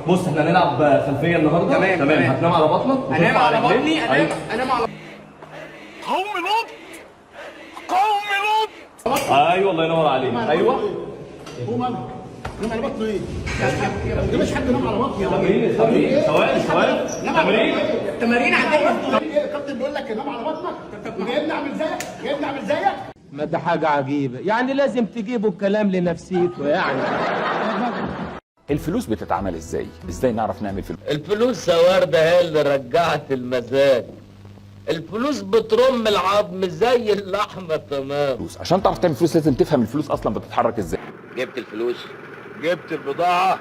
بص احنا هنلعب خلفية النهارده. تمام. هتنام على بطنك. انام على بطني. انام انام على قوم لط، قوم لط. ايوه الله ينور عليك. ايوه قوم انا نام على بطنه ايه؟ ده مش حد نام على بطنه. تمرين تمرين، ثواني ثواني، تمرين تمارين عادية. الكابتن بيقول لك نام على بطنك وجايبني اعمل زيك، جايبني اعمل زيك. ما ده حاجة عجيبة، يعني لازم تجيبوا الكلام لنفسيكوا يعني. الفلوس بتتعمل ازاي؟ ازاي نعرف نعمل فلوس؟ الفلوس يا وردة هي اللي رجعت المزاج. الفلوس بترم العظم زي اللحمة تمام. فلوس. عشان تعرف تعمل فلوس لازم تفهم الفلوس اصلا بتتحرك ازاي. جبت الفلوس؟ جبت البضاعة.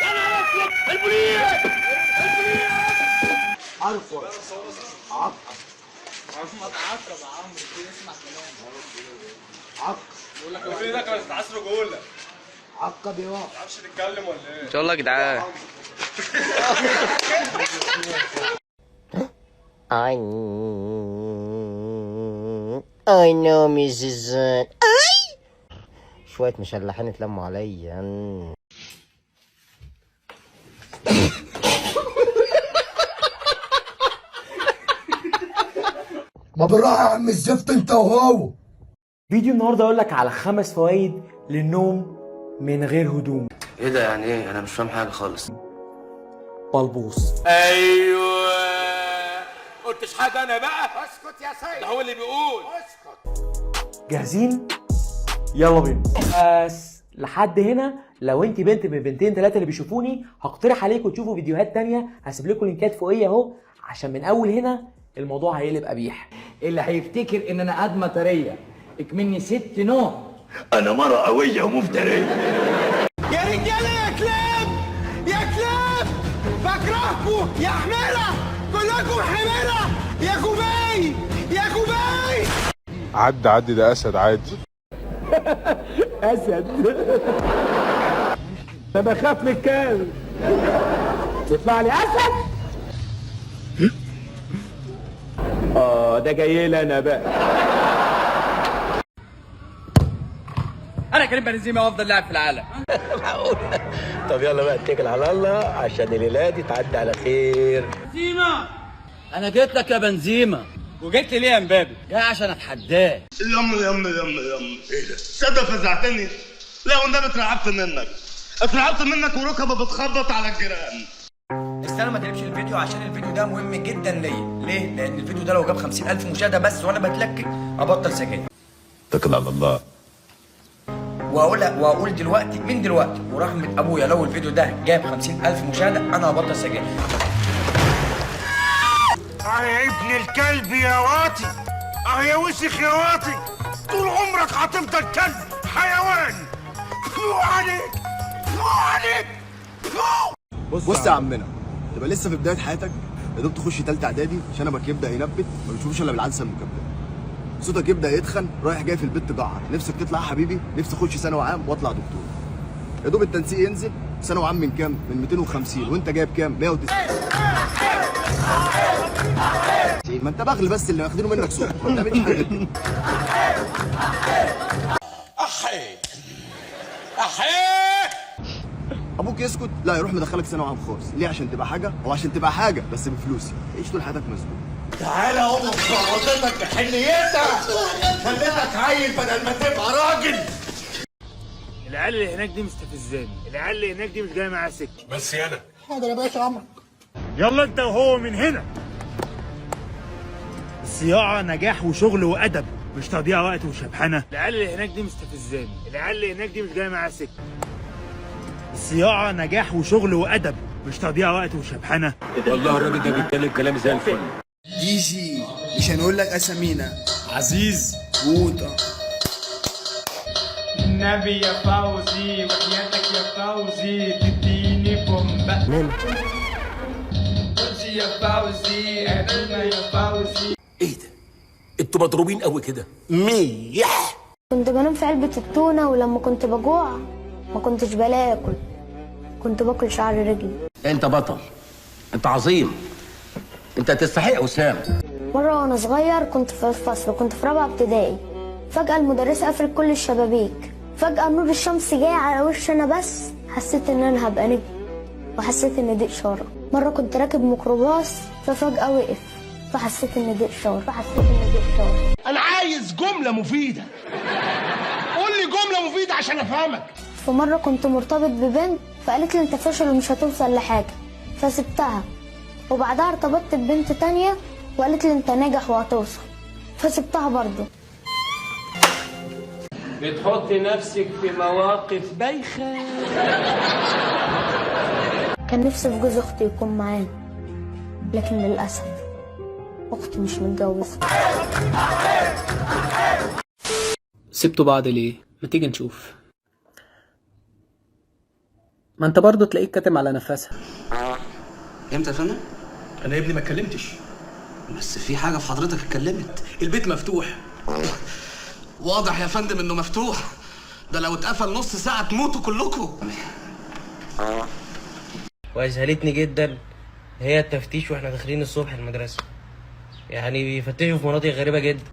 يا نهار اسود، البوليس البوليس. عارفه عق اتعصب يا عمرو، اسمع كلام. عق بيقول لك في ده كانوا بيتعصروا جوه. عقب يا ما تعرفش تتكلم ولا ايه؟ ان شاء الله يا جدعان. I know Mrs. أي شوية مشلحين اتلموا عليا. ما بالراحة يا عم الزفت انت وهو. فيديو النهارده اقول لك على 5 فوائد للنوم من غير هدوم. ايه ده يعني ايه؟ انا مش فاهم حاجة خالص. بلبوص. ايوه قلتش حاجة انا بقى. اسكت يا سيد، ده هو اللي بيقول اسكت. جاهزين؟ يلا بينا. بس لحد هنا لو انت بنت من بنتين ثلاثة اللي بيشوفوني هقترح عليكم تشوفوا فيديوهات تانية، هسيب لكم لينكات فوقيه اهو، عشان من اول هنا الموضوع هيقلب قبيح. اللي هيفتكر ان انا ادمه طرية اكمني ست نوم. انا مرة قوية ومفترية. يا رجاله يا كلاب يا كلاب، بكرهكم يا حميره، كلكم حميره يا كوباي يا كوباي. عدي عدي، ده اسد عادي. أسد. ده بخاف من الكلب يطلع لي أسد. ده جاي لي أنا بقى. انا كريم بنزيما وافضل لاعب في العالم. طب يلا بقى اتكل على الله عشان الليلة دي تعدي على خير. بنزيما، انا جيت لك يا بنزيما. وجيت لي ليه يا مبابي؟ جاي عشان اتحداك. يم يم يم يم، ايه ده؟ تصدق فزعتني؟ لا والنبي اترعبت منك، اترعبت منك وركبه بتخبط على الجيران. استنى ما تقلبش الفيديو عشان الفيديو ده مهم جدا ليا. ليه؟ لان الفيديو ده لو جاب 50,000 مشاهده بس وانا بتلكك ابطل سجاير. اتكل على الله. واقول دلوقتي من دلوقتي ورحمة ابويا لو الفيديو ده جاب 50,000 مشاهده انا هبطل سجاير. اه يا ابن الكلب يا واطي، اه يا وسخ يا واطي، طول عمرك هتفضل كلب حيوان. فو عليك، فو عليك، فو. بص يا عمنا، تبقى لسه في بداية حياتك، يا دوب تخش ثالثة اعدادي، شنبك يبدا ينبت، ما بتشوفوش الا بالعدسه المكبره، صوتك يبدا يتخن، رايح جاي في البيت تجعر، نفسك تطلع يا حبيبي، نفسي اخش ثانوي عام واطلع دكتور. يا دوب التنسيق ينزل، ثانوي عام من كام؟ من 250، وانت جايب كام؟ 190. ما انت بغل بس اللي واخدينه منك صوت، ما بتعملش حاجة. احي احي. ابوك يسكت؟ لا، يروح مدخلك ثانوي عام خاص. ليه؟ عشان تبقى حاجة، او عشان تبقى حاجة بس بفلوسي. عيش طول حياتك مزنوق. تعالى اهو بوظتك بحنيتك، خليتك عيل بدل ما تبقى راجل. العيال اللي هناك دي مستفزاني، العيال اللي هناك دي مش جاية معايا سكة. بس يالا حاضر يا باشا عمرك. يلا انت وهو من هنا. الصياعه نجاح وشغل وادب، مش تضييع وقت وشبحنه. العيال اللي هناك دي مستفزاني، العيال اللي هناك دي مش جاية معايا سكة. الصياعه نجاح وشغل وادب، مش تضييع وقت وشبحنه. والله الراجل ده بيتكلم كلام زي الفل. دي جي مش هنقول لك اسامينا. عزيز بوطه. النبي يا فوزي وحياتك يا فوزي تديني بومبا. فوزي يا فوزي قابلنا يا فوزي. ايه ده؟ انتوا مضروبين قوي كده. ميح. كنت بنام في علبة التونة، ولما كنت بجوع ما كنتش بلاقي اكل، كنت باكل شعر رجلي. انت بطل، انت عظيم، انت تستحق وسام. مرة وأنا صغير كنت في الفصل، كنت في رابعة ابتدائي، فجأة المدرسة قفلت كل الشبابيك، فجأة نور الشمس جاي على وشي أنا بس، حسيت إن أنا هبقى نجم، وحسيت إن دي إشارة. مرة كنت راكب ميكروباص ففجأة وقف، فحسيت إن دي إشارة، فحسيت إن دي إشارة. انا عايز جملة مفيدة، قول لي جملة مفيدة عشان افهمك. في مرة كنت مرتبط ببنت فقالت لي أنت فاشل ومش هتوصل لحاجة، فسبتها. وبعدها ارتبطت ببنت تانية وقالت لي أنت ناجح وهتوصل، فسبتها برضه. بتحطي نفسك في مواقف بايخة. كان نفسي في جوز أختي يكون معانا، لكن للأسف أختي مش متجوزة. سبتوا بعض ليه؟ ما تيجي نشوف. ما انت برضه تلاقيك كاتم على نفسها. امتى يا فندم؟ انا يا ابني ما اتكلمتش، بس في حاجة في حضرتك اتكلمت. البيت مفتوح. واضح يا فندم انه مفتوح، ده لو اتقفل نص ساعة تموتوا كلكم. واذهلتني جدا هي التفتيش واحنا داخلين الصبح المدرسة، يعني بيفتشوا في مناطق غريبة جدا.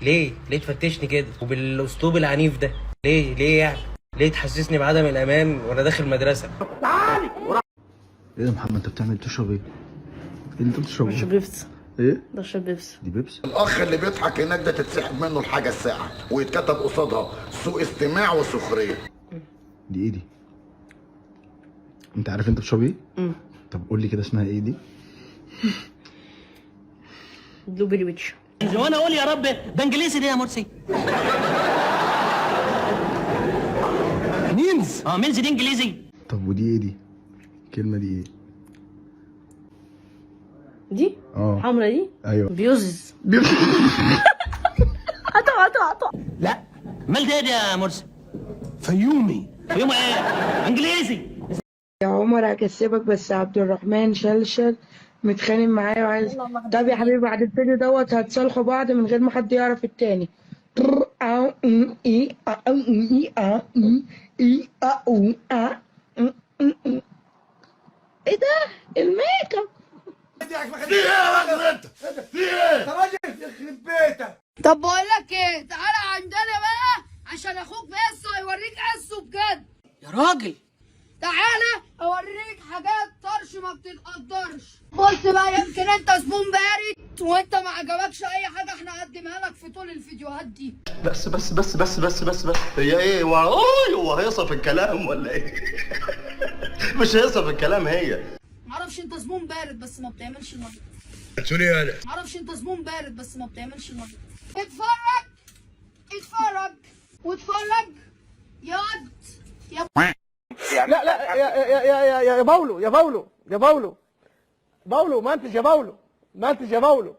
ليه؟ ليه تفتشني كده وبالاسلوب العنيف ده؟ ليه؟ ليه يعني؟ ليه تحسسني بعدم الامان وانا داخل المدرسة؟ ايه يا محمد انت بتعمل تشرب ايه؟ انت بتشرب ايه؟ بيبسي. ايه؟ بشرب بيبسي. دي بيبسي؟ الاخ اللي بيضحك هناك ده تتسحب منه الحاجة الساعة ويتكتب قصادها سوء استماع وسخرية. دي ايه دي؟ انت عارف انت بتشرب ايه؟ طب قول لي كده اسمها ايه دي؟ blueberry witch. وانا اقول يا رب ده انجليزي ليه يا مرسي؟ means means دي انجليزي. طب ودي ايه دي؟ الكلمة دي ايه؟ دي حمرا دي؟ ايوه بيوز. لا مال ده يا مرسي؟ فيومي. فيومي ايه؟ انجليزي. يا عمر هكسبك، بس عبد الرحمن شلشل متخانق معايا وعايز. طب يا حبيبي بعد الفيديو دوت هتصالحوا بعض من غير ما حد يعرف التاني. طر أو أم إي أ أو أم إي أ أم إي أ أو أ أم أم أم. ايه ده الميك اب؟ في ايه يا راجل انت؟ في ايه؟ يا راجل يخرب بيتك. طب بقول لك ايه، تعالى عندنا بقى عشان اخوك بس هيوريك قصة بجد. يا راجل تعالى اوريك حاجات طرش ما بتتقدرش. بص بقى، يمكن انت زبون بارد وانت ما عجبكش اي حاجة احنا قدمها لك في طول الفيديوهات دي. بس بس بس بس بس بس بس هي ايه؟ هو هيصه في الكلام ولا ايه؟ مش هيصه في الكلام هي. معرفش انت زبون بارد بس ما بتعملش like. تقول ايه يالا؟ معرفش انت زبون بارد بس ما بتعملش like. اتفرج اتفرج واتفرج يا قد يا لا لا يا يا يا يا يا باولو، يا باولو، يا باولو، باولو ما انتش، يا باولو ما انتش، يا باولو.